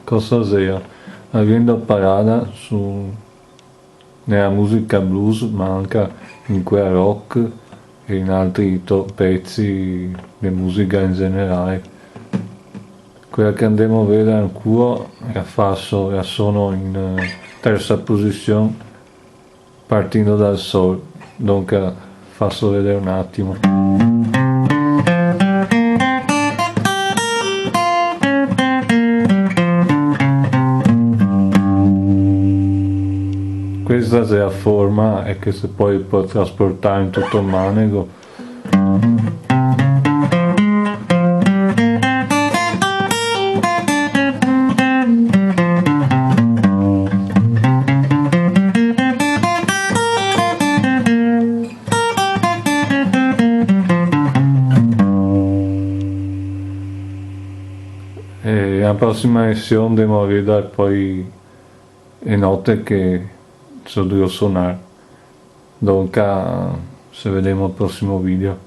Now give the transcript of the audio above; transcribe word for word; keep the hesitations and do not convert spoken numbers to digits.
Cosa xea? La vien doparada su, nela musica blues, ma anca in quela rock e in altri to-, pezi de musica in generale. Quela che andemo a vedar ancora, la faso, la sono in, eh, tersa posision, partindo dal sol, donca faso vedar un atimo. Questa xe la forma e che se pol, pol trasportar in tuto el manego. E la prosima lesion ndemo a vedar po le note che so drio sonar. Donca, se vedemo al prosimo video.